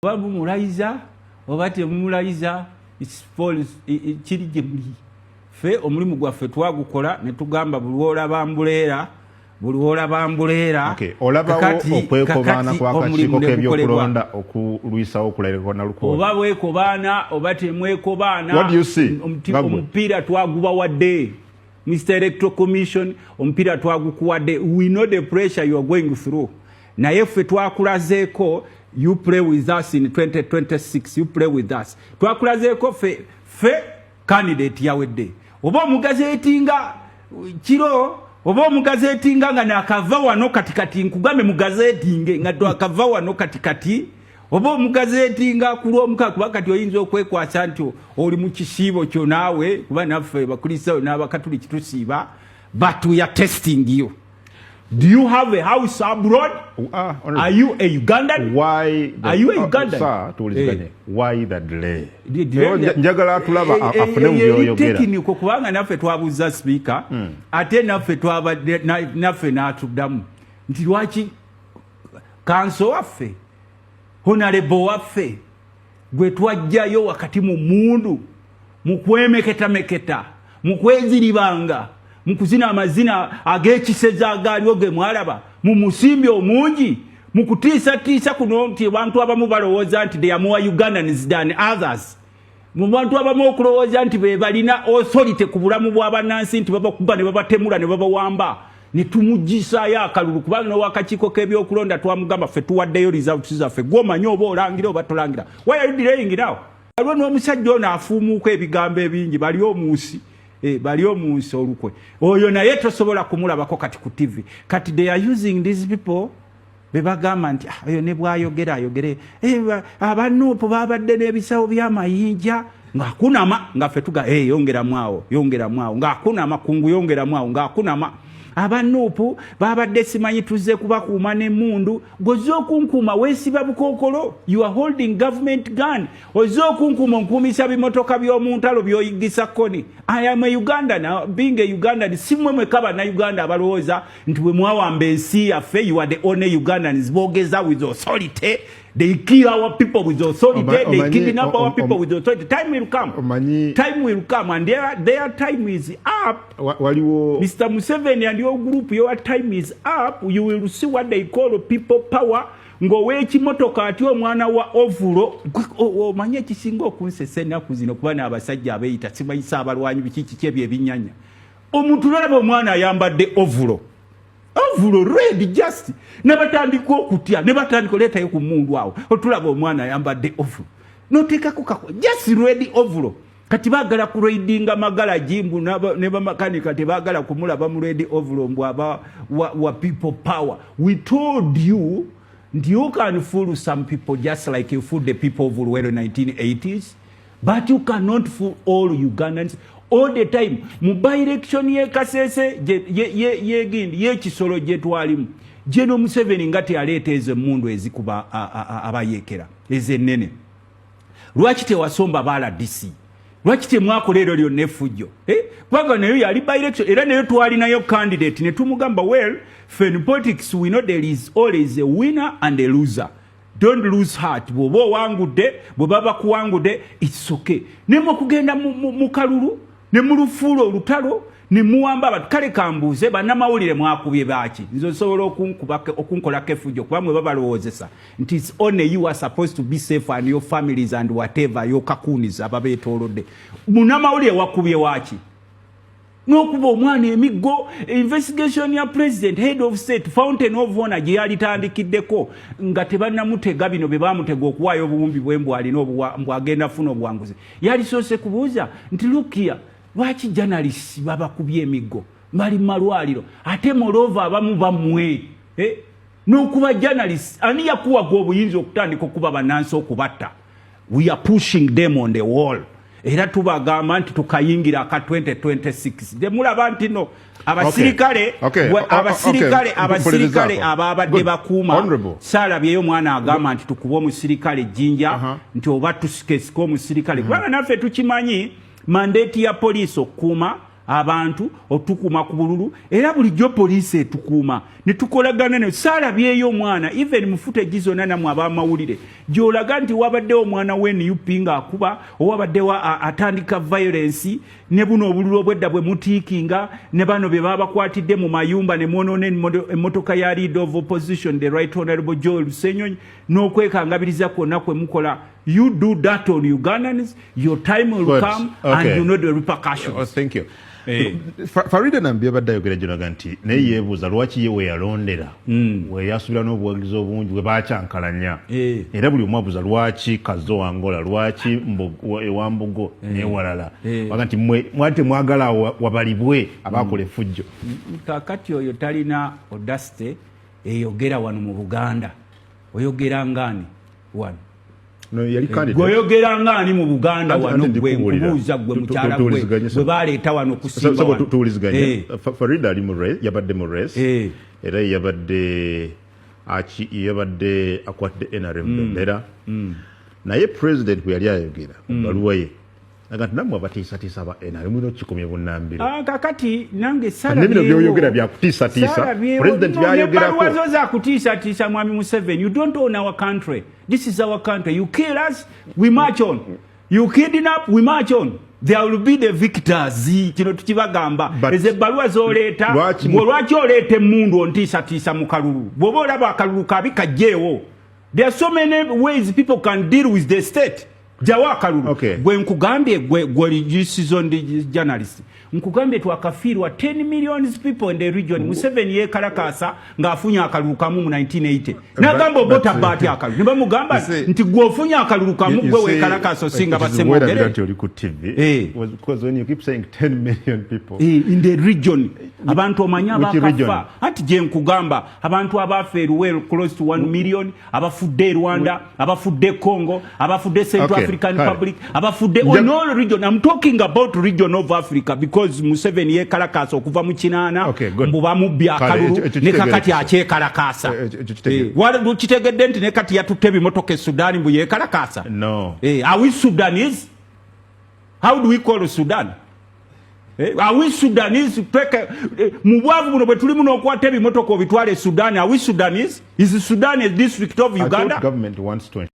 Oba mumulayiza oba temumulayiza, kiri gye muli. Ffe omulimu gwaffe twagukola ne tugamba buli wolaba mbuleera, buli wolaba mbuleera. Olabawo okwekobaana kwakakiiko k'ebyokulonda okulwisawo okulayirwa Nalukoola? Oba bwekobaana oba temwekobaana, omupiira twagubawadde. Mr Electoral Commission, omupiira twagukuwadde. We know the pressure you are going through, naye ffe twakulazeeko. You play with us in 2026, you play with us. Twakulazeeko ffe candidate yawedde. Oba omugazetinga kiro, oba omugazetinga nga nakava wano katikati, nkugambe mugazetinge nga twakava wano katikati, oba omugazetinga kulwomuka, kuba kati oyinza okwekwasa nti oli mu kisiibo kyo naawe, kuba naffe Bakristayo n'Abakatuliki tusiiba, but we are testing you. Do you have a house abroad? Are you a Ugandan? Why the, Are you a Ugandan? Sir, tuwuliziganye. Hey. Why the delay? Njagala tulaba afune mu byoyogera. Technical, kubanga naffe twabuuza speaker, ate naffe twabadde naffe n'atuddamu nti lwaki counsel waffe, honorable waffe gwe twajjayo wakati mu mundu, mu kwemeketameketa, mu kweziribanga, mu kuzina amazina ag'ekiseza agaaliwo ge mwalaba mu musimbi omungi, mu kutiisatiisa kuno, nti abantu abamu balowooza nti they are more Ugandans than others, mu bantu abamu okulowooza nti be balina authority ku bulamu bw'abannansi, nti babakuba ne babatemula ne babawamba, ne tumugisaayo akalulu, kubanga n'owakakiiko k'ebyokulonda twamugamba ffe tuwaddeyo results zaffe, gwomanyi oba olangira oba tolangira. Why are you delaying now? Waliwo n'omusajja ono afuumuuka ebigambo ebingi, bali omunsi, bali omunsi olukwe oyo, naye tosobola kumulabako kati ku TV. Kati they are using these people be bagamba nti, "Ah, oyo ne bwayogera ayogere." Aba NUP babadde n'ebisawo by'amayinja ng'akunama, nga ffe tuga, "Hey, yongeramu awo, yongeramu awo," ng'akunama kungu, "Yongeramu awo," ng'akunama. Aba NUP babadde simanyi tuzze kubakuuma n'emmundu. Gozze okunkuuma weesiba bukookolo. You are holding government gun. Ozze okunkuuma, onkuumisa bimotoka by'omu ntalo by'oyigisa koni. I am a Ugandan. Being a Ugandan, si mmwe mwekka Bannayuganda abalowooza nti bwe mwawamba ensi yaffe, you are the only Ugandans. Boogeza with authority. They kill our people with authority. They kidnap our people with authority. Time will come. Time will come and their time is up. Waliwo Mr Museveni and your group, your time is up. You will see what they call people power. Ng'ow'ekimotoka ati omwana wa overall, omanye ekisinga okunsesa ennaku zino, kuba n'abasajja abeeyita simayisa abalwanyi biki kiki ebyo ebinyanya, omuntu nolaba omwana ayambadde overall, overall red, just ne batandika okutya, ne batandika oleetayo ku mundu awo, otulaba omwana ayambadde overall, noteekako kako just red overall. Kati baagala kuraidinga magalagi mbu ne bamakanika tebaagala kumulaba mu red overall, mbu aba wa people power. We told you nti you can fool some people just like you fooled the people of Luwero 1980s, but you cannot fool all Ugandans all the time. Mu by-election y'e Kasese, yegindi y'ekisolo gye twalimu, General Museveni nga teyaleeta ezo emmundu ezikuba abayeekera ezennene, lwaki tewasomba ba RDC? Lwaki temwakola eryo lyonna effujjo, eh? Kubanga nayo yali by-election, era nayo twalinayo candidate ne tumugamba, "Well, in politics we know there is always a winner and a loser. Don't lose heart. Bw'oba owangudde, bwe baba kuwangudde, it's okay." Nemwe okugenda mu kalulu ne mulufuula olutalo ne muwamba abantu. Kale kambuuze bannamawulire, mwakubye baaki? Nze osobola okunkolako effujjo, kuba mwe babalowoozesa nti it's only you are supposed to be safe and your families and whatever, your kakunis ababeetoolodde. Munnamawulire wakubye waaki n'okuba omwana emiggo? Investigation ya president, head of state, fountain of honor gye yalitandikiddeko nga tebannamutega bino bye bamutega okuwaayo obuwumbi bwe mbu alina mbw agenda funa obuwanguzi, yalisoose kubuuza nti, "Lukia, lwaki journalists babakubye emiggo, bali mu malwaliro, ate moreover abamu bammwe, eh? N'okuba journalists, ani yakuwaga obuyinza okutandika okuba bannansi okubatta?" We are pushing them on the wall, era tubagamba nti tukayingira aka 2026 temulaba nti no abasirikale abasirikale abasirikale ababadde bakuuma. Saalabyeyo omwana agamba nti tukube omusirikale jjinja, nti oba tusikesike omusirikale, kubanga naffe tukimanyi mandate ya poliisi okukuuma Abantu otukuuma ku bululu, era bulijjo poliisi etukuuma ne tukolagana ne saalabyeyo omwana. Even mu footage zonna, namwe ab'amawulire, gy'olaga nti wabaddewo omwana we NUP ng'akuba, owabaddewo atandika violence. Ne buno obululu obwedda bwe mutiikinga ne bano bye babakwatidde mu mayumba ne mwonoona emmotoka ya leader of opposition, the Right Honorable Joel Ssenyonyi, n'okwekangabiriza kwonna kwe mukola. You do that on Ugandans, your time will come and you know the repercussions. Oh, thank you. Farida Nambi abadde ayogera gyonaga nti naye yeebuuza lwaki ye weyalondera weyasubira n'obuwagizi obungi bwe bakyankalanya. Era buli omu abuuza lwaki Kazo Angola, lwaki ewambugo newalala. Baga nti mwali temwagala wabalibwe abakola effujjo. Kakati oyo talina audacity eyogera wano mu Buganda. Oyogera ngaani wano? Gweoyogera ngaani mu Buganda wano? Gwe nkubuuza, gwe mukyala gwe gwe baleeta wano kusimba. Tuwuliziganye. Farida ali mu race, yabadde mu race, era yabadde akwatidde NRM bendera. Naye president bwe yali ayogera mu bbaluwa ye, aga nti nammwe abatiisatiisa aba NRM mulina okukikomya bunnambiro. Ah, kakati nange Nebino byoyogera byakutiisatiisa, president byayogerako. Zo zakutiisatiisa. Mwami Museveni, you don't own our country. This is our country. You kill us, we march on. You kidnap, we march on. There will be the victors. Kino tukibagamba. Ezo ebbaluwa zoleeta, lwaki oleeta emmundu ontiisatiisa mu kalulu? Bw'oba olaba akalulu kabi, kajjeewo. There are so many ways people can deal with the state. Jawo akalulu. Gwe nkugambye, gwe seasoned journalist, nkugambye twakafiirwa 10 million people in the region. Museveni yekalakasa ng'afunye akalulu kamu mu 1980, nagamba Obote ati akalulu, ne bamugamba nti gwe ofunye akalulu kamu, gwe wekalakasa osinga basemogere. Nti oli ku TV because when you keep saying 10 million people in the region, abantu omanyi abakafa. Anti gye nkugamba, abantu abafa eruweru close to 1 million, abafudde e Rwanda, abafudde e Congo, abafudde Central African Republic, abafudde on all region. I'm talking about region of Africa because Museveni yekalakasa okuva mu 80 mbu bamubbye akalulu, ne kakati akyekalakasa. Kitegedde nti ne kati yatutte ebimotoka e Sudan mbu yekalakasa. No. Are we Sudanese? How do we call Sudan? Are we Sudanese? Tweke mu bwavu buno bwe tulimu n'okwata ebimotoka obitwala e Sudan. Are we Sudanese? Is Sudan a district of Uganda? Government wants to